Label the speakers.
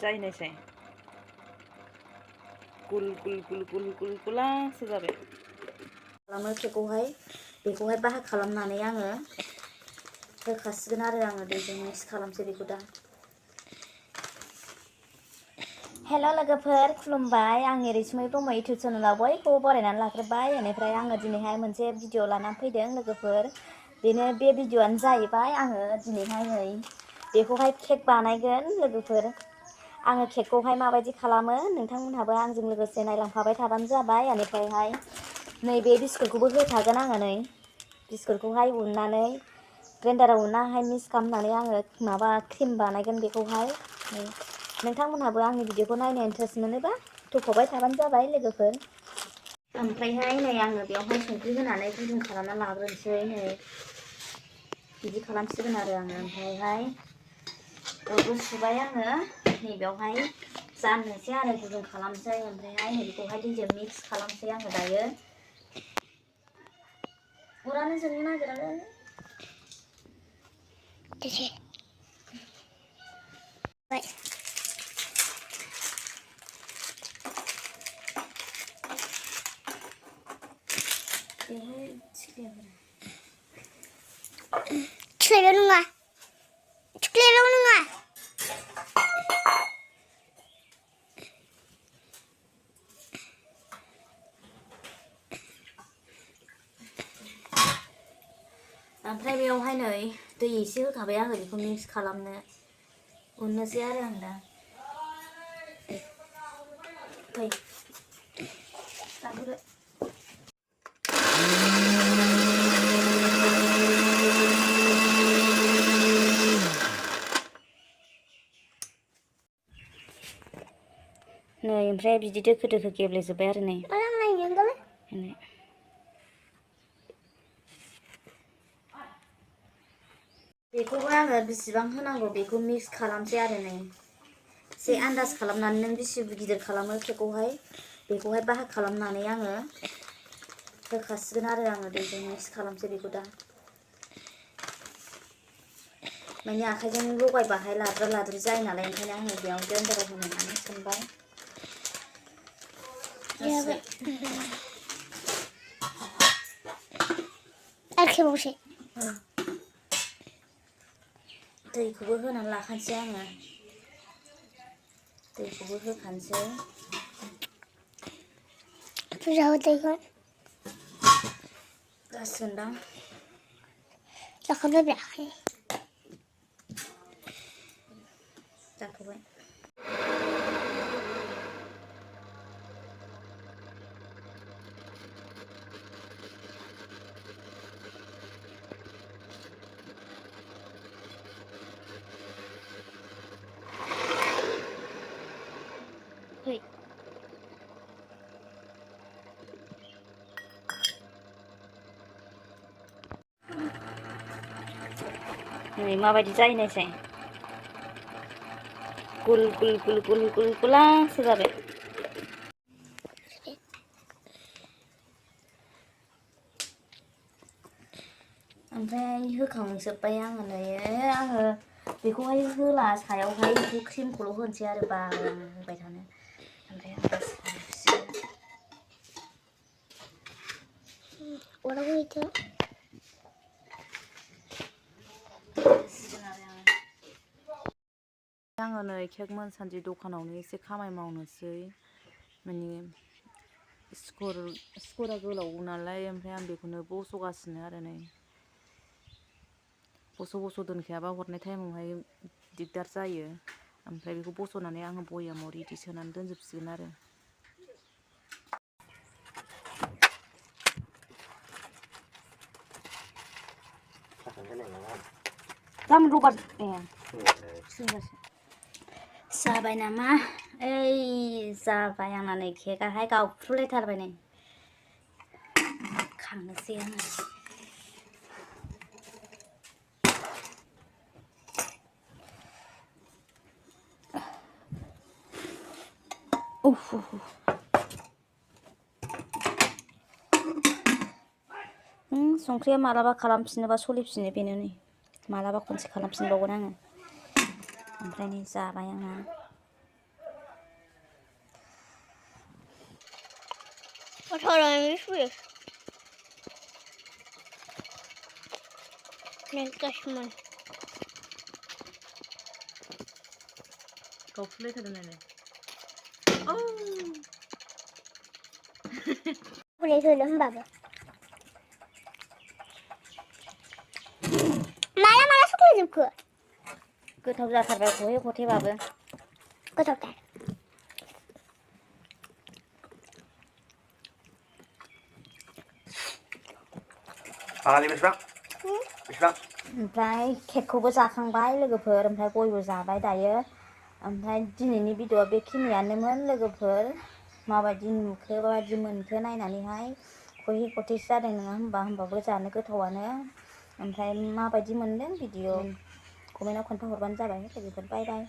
Speaker 1: जाहैनायसै गुल गुल गुल गुल गुल गुलासो जाबाय
Speaker 2: खालामो केकखौहाय बेखौहाय बाहा खालामनानै आङो होखासिगोन आरो आङो दैजों मिक्स खालामसै बेखौ दा हेल' लोगोफोर खुलुमबाय आंनि रैसुमै ब्रह्म इउटुब चेनेलाव बयखौबो बरायनानै लाग्रोबाय बेनिफ्राय आङो दिनैहाय मोनसे भिडिअ लानानै फैदों लोगोफोर बेनो बे भिडिअआनो जाहैबाय आङो दिनैहाय नै बेखौहाय केक बानायगोन लोगोफोर आङो केकखौहाय माबायदि खालामो नोंथांमोनहाबो आंजों लोगोसे नायलांफाबाय थाबानो जाबाय बेनिफ्रायहाय नैबे बिस्कुटखौबो होफागोन आङो नै बिस्कुटखौहाय उननानै ग्राइन्डाराव उननानैहाय मिक्स खालामनानै आङो माबा क्रिम बानायगोन बेखौहाय नोंथांमोनहाबो आंनि भिडिअखौ नायनो इन्टारेस्ट मोनोबा थुफावबाय थाबानो जाबाय लोगोफोर ओमफ्रायहाय नै आङो बेयावहाय संख्रि होनानै गुदुं खालामना लाग्रोनोसै नै बिदि खालामसिगोन आरो आङो ओमफ्रायहाय अरबो सुबाय आङो नैबेयावहाय जाननोसै आरो गुदुं खालामसै ओमफ्रायहाय नै बेखौहाय दैजों मिक्स खालामसै आङो दायो अरानो जोंनो नागिरा
Speaker 3: Çıklayalım mı? Çıklayalım mı?
Speaker 2: ओमफ्राय बेयावहाय नै दै एसे होखाबाय आङो बेखौ मिक्स खालामनो उननोसै आरो आं दा फै लाबोदो नै ओमफ्राय बिदि दोखो दोखो गेब्लेजोब्बाय आरो नै बेखौबो आङो बेसेबां होनांगौ बेखौ मिक्स खालामसै आरो नै एसे आन्दाज खालामनानै नों बेसे गिदिर खालामो केकखौहाय बेखौहाय बाहा खालामनानै आङो होखासिगोन आरो आङो दैजों मिक्स खालामसै बेखौ दा माने आखाइजों लगायबाहाय लाद्रा लाद्रि जायो नालाय ओंखायनो आङो बेयाव ग्राइन्डाराव होनानै सोमबाय
Speaker 3: Arkadaşlar.
Speaker 2: दैखौबो होनानै लाखानोसै आङो दैखौबो होखानोसै
Speaker 3: Güzel değil.
Speaker 2: जासिगोनदां
Speaker 3: Yakında bir ay.
Speaker 2: जाथ'बाय फै नै माबायदि जाहैनायसै गुल गुल गुल गुल गुल गुलासो जाबाय ओमफ्राय होखांजोब्बाय आङो नै आङो बेखौहाय होला सायावहाय बेखौ क्रिमखौल' होनोसै आरो बार होबाय थानो ओमफ्राय आं
Speaker 3: Orada mıydı?
Speaker 1: आङो नै केक मोनसान्दि दखानावनो एसे खामानि मावनोसै माने स्करा गोलाव नालाय ओमफ्राय आं बेखौनो बस'गासिनो आरो नै बस' दोनखायाबा हरनाय टाइमावहाय दिगदार जायो ओमफ्राय बेखौ बस'नानै आङो बयामाव रेडि सोनानै दोनजोबसिगोन आरो गाबोन रबार
Speaker 2: जाबाय नामा ओइ जाबाय आंना नै केकआहाय गावफ्रुलायथारबाय नै खांनोसै आङो संख्रिया मालाबा खालामफिनोबा सलिफिनो बेनो नै मालाबा खनसे खालामफिनबावगोन आङो ओमफ्राय नै जाबाय आंना
Speaker 3: Vad tar du en fisk? Nej, Cashman.
Speaker 1: เขาเล่นกันเลยโอ้
Speaker 3: Hon är full av babba. Mala så går det på.
Speaker 2: คือทำจากขัดแบบโอ้ยโคตรที่แบบเลย
Speaker 3: Gå ta där.
Speaker 4: Ali beşbak. Beşbak.
Speaker 2: ओमफ्राय केकखौबो जाखांबाय लोगोफोर ओमफ्राय गयबो जाबाय दायो ओमफ्राय दिनैनि भिडिअआ बेखिनियानोमोन लोगोफोर माबायदि नुखो माबायदि मोनखो नायनानैहाय खहे खथेसो जादों नङा होमबाबो जानो गोथावानो ओमफ्राय माबायदि मोनदों भिडिअ कमेन्टआव खोन्थाहरबानो जाबाय लोगोफोर बाय बाय